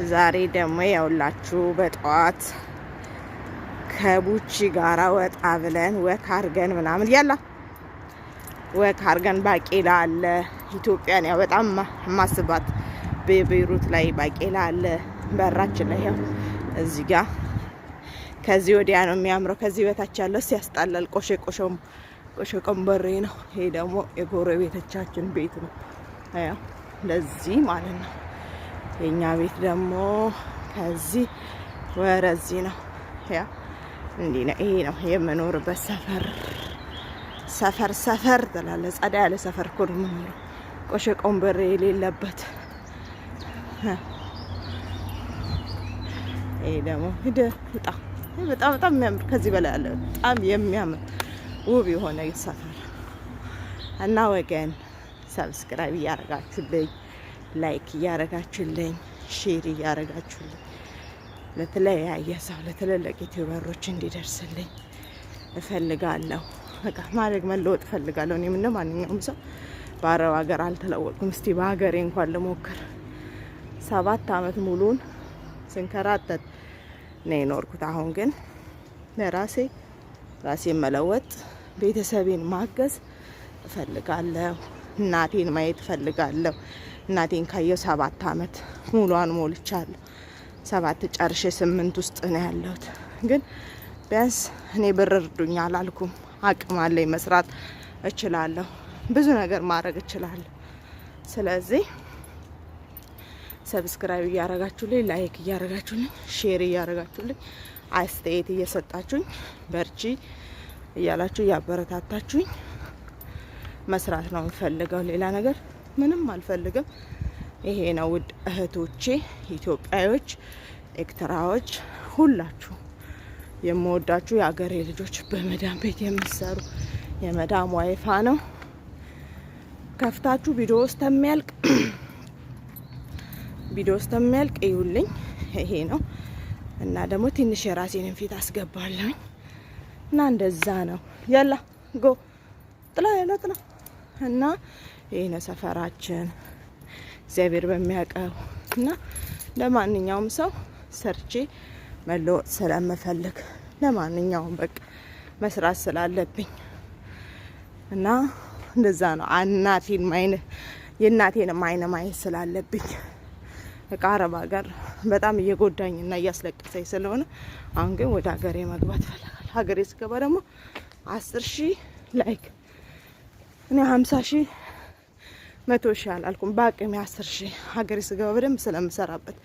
ዛሬ ደግሞ ያውላችሁ በጠዋት ከቡቺ ጋራ ወጣ ብለን walk አርገን ምናምን ያላ walk አርገን ባቄላ አለ። ኢትዮጵያን ያው በጣም የማስባት በቤይሩት ላይ ባቄላ አለ በራችን ላይ ያው እዚህ ጋር ከዚህ ወዲያ ነው የሚያምረው። ከዚህ በታች ያለው ሲያስጣላል። ቆሼ ቆሼ ቆንበሬ ነው። ይሄ ደግሞ የጎረቤቶቻችን ቤት ነው። ያው ለዚህ ማለት ነው። የኛ ቤት ደግሞ ከዚህ ወረዚህ ነው። ያ እንዲህ ነው። ይሄ ነው የምኖርበት ሰፈር። ሰፈር ሰፈር ትላለህ። ጸዳ ያለ ሰፈር እኮ ነው የምኖረው፣ ቆሼ ቆንበሬ የሌለበት። ይሄ ደግሞ ሂደ ውጣ። በጣም በጣም የሚያምር፣ ከዚህ በላይ ያለ በጣም የሚያምር ውብ የሆነ ሰፈር። እና ወገን subscribe እያረጋችሁልኝ፣ like እያረጋችሁልኝ፣ share እያረጋችሁልኝ ለተለያየ ሰው ለትልልቅ YouTuber ኦች እንዲደርስልኝ እፈልጋለሁ። በቃ ማድረግ መለወጥ እፈልጋለሁ። እኔም እንደ ማንኛውም ሰው በአረብ ሀገር አልተለወጥኩም። እስቲ በሀገሬ እንኳን ልሞክር። 7 አመት ሙሉን ስንከራተት ነው የኖርኩት። አሁን ግን ለራሴ ራሴን መለወጥ፣ ቤተሰቤን ማገዝ እፈልጋለሁ። እናቴን ማየት እፈልጋለሁ። እናቴን ካየው 7 አመት ሙሏን ሞልቻለሁ። 7 ጨርሼ 8 ውስጥ ነው ያለሁት። ግን ቢያንስ እኔ ብር እርዱኝ አላልኩም። አቅም አለኝ፣ መስራት እችላለሁ፣ ብዙ ነገር ማድረግ እችላለሁ። ስለዚህ subscribe እያረጋችሁልኝ፣ like እያረጋችሁልኝ፣ share እያረጋችሁልኝ፣ አስተያየት እየሰጣችሁኝ፣ በርቺ እያላችሁ እያበረታታችሁኝ መስራት ነው የምፈልገው። ሌላ ነገር ምንም አልፈልግም። ይሄ ነው ውድ እህቶቼ፣ ኢትዮጵያዎች፣ ኤርትራዎች፣ ሁላችሁ የምወዳችሁ የአገሬ ልጆች፣ በመዳም ቤት የምትሰሩ የመዳም ዋይፋ ነው። ከፍታችሁ ቪዲዮ እስከሚያልቅ እዩልኝ። ይሄ ነው እና ደግሞ ትንሽ የራሴንን ፊት አስገባለሁኝ እና እንደዛ ነው። يلا go ጥላ يلا ጥላ። እና ይሄ ነው ሰፈራችን እግዚአብሔር በሚያውቀው። እና ለማንኛውም ሰው ሰርቼ መለወጥ ስለምፈልግ ለማንኛውም በቃ መስራት ስላለብኝ እና እንደዛ ነው። እናቴን ማይን የእናቴንም አይነ ማየት ስላለብኝ በቃ አረብ ሀገር በጣም እየጎዳኝ እና እያስለቀሰኝ ስለሆነ አሁን ግን ወደ ሀገሬ መግባት እፈልጋለሁ። ሀገሬ ስገባ ደግሞ 10,000 like፣ እኔ 50,000፣ 100,000 አላልኩም፣ በአቅሜ 10,000 ሀገሬ ስገባ በደንብ ስለምሰራበት።